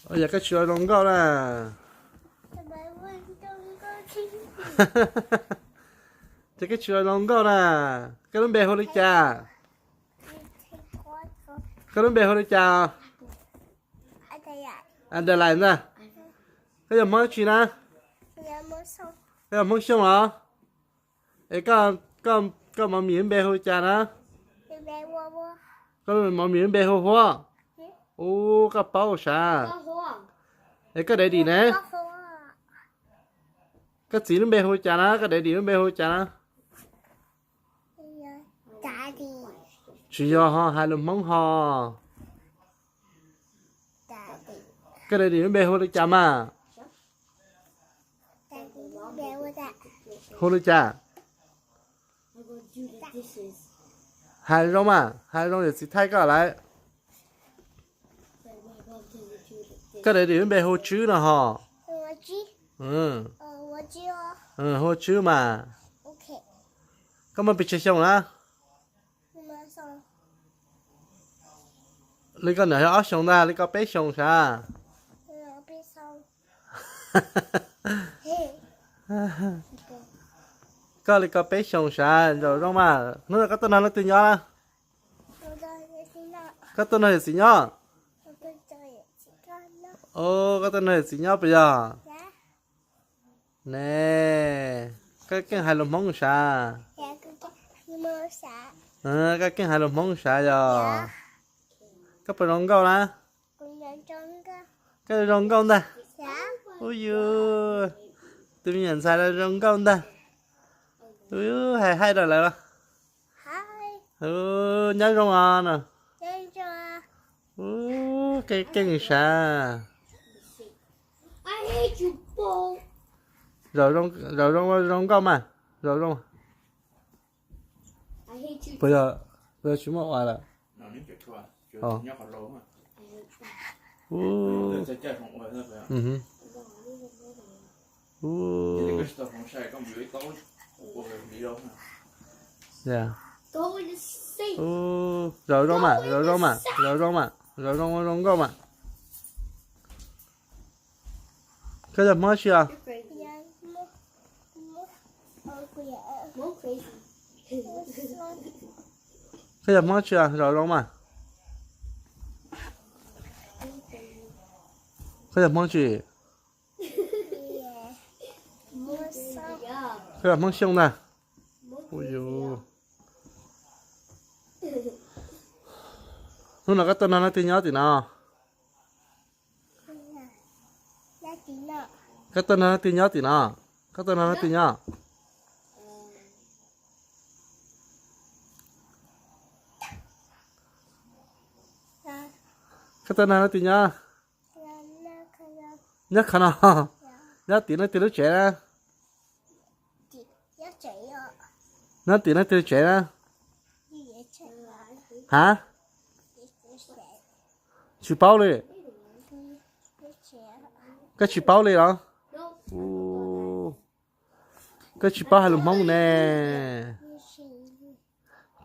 Ua yog koj tsis zoo nkauj na. Ces koj tsis zoo nkauj na. Koj lub npe hu li cas? Koj lub npe hu li cas? Adelaide ntag. Koj yog Hmoob tsi na? Koj yog Hmoob Xyooj los? Es koj, koj mov mim lub npe hu li cas na? Koj mov mim lub npe hu Huab. Ub, koj paub sav. Es koj daddy ne? Koj txiv lub npe hu li cas na? Koj daddy lub npe hu li cas na? Tsis yog ho, hais lus Hmoob ho. Koj daddy lub npe hu li cas mas? Hu li cas? Hais zoo mas, hais zoo yawm txiv thaij koj lawm. Koj daddy lub npe hu Tswb no ho. Hu Tswb mas. Koj muaj pes tsawg xyoo na? Li koj niam yog ob xyoos ntag, li koj peb xyoos sav. Koj li koj peb xyoos sav, nraum zoo mas. Hnub no koj tuaj nrog leej twg nyob na? Koj tuaj nrog yawm txiv nyob? Koj tuaj nrog yawm txiv nyob puas yog? Ne, koj keej hais lus Hmoob sav. Koj keej hais lus Hmoob sav yog. Koj puas zoo nkauj na? Koj zoo nkauj ntag. Ub yus, tus me nyuam ntxhais no zoo nkauj ntag. Ub, hais haij rau lawv los. Nyob zoo os no. Ub, keej keej sav. Zaum zoo, zaum zoo, zoo nkauj mas. Zaum zoo. Puas yog, puas yog tsis muaj ua lawm? Zaum zoo mas, zaum zoo mas, zaum zoo mas, zaum zoo zoo nkauj mas. Koj yog Hmoob tsi os? Koj yog Hmoob tsi os? Zaum zoo mas. Koj yog Hmoob tsi? Koj yog Hmoob Xyooj ntag. Hnub no koj tuaj nrog leej twg nyob tim no? Koj tuaj nrog leej twg nyob tim no? Koj tuaj nrog leej twg nyob? Koj tuaj nrog leej twg nyob? Nyob qhov no. Nyob tim leej twg lub tsev na? Nyob tim leej twg tsev na? Ha? Tsis paub li. Koj tsis paub li los? Koj tsis paub hais lus Hmoob ne.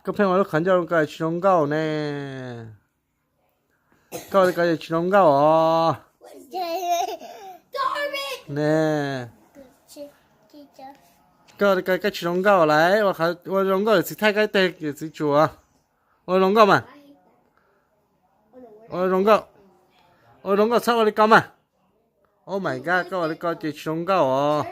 Koj pheej ua lub qhov ncauj koj tsis zoo nkauj ne. Koj li ko tsis zoo nkauj os. Ne. Koj li ko koj tsis zoo nkauj lawm, ua zoo nkauj yawm txiv thaij koj ib teg yawm txiv tsuas. Ua zoo nkauj mas. Ua zoo nkauj. Ua zoo nkauj txhob ua li ko mas. Oh my god, koj ua li ko ces tsis zoo nkauj os.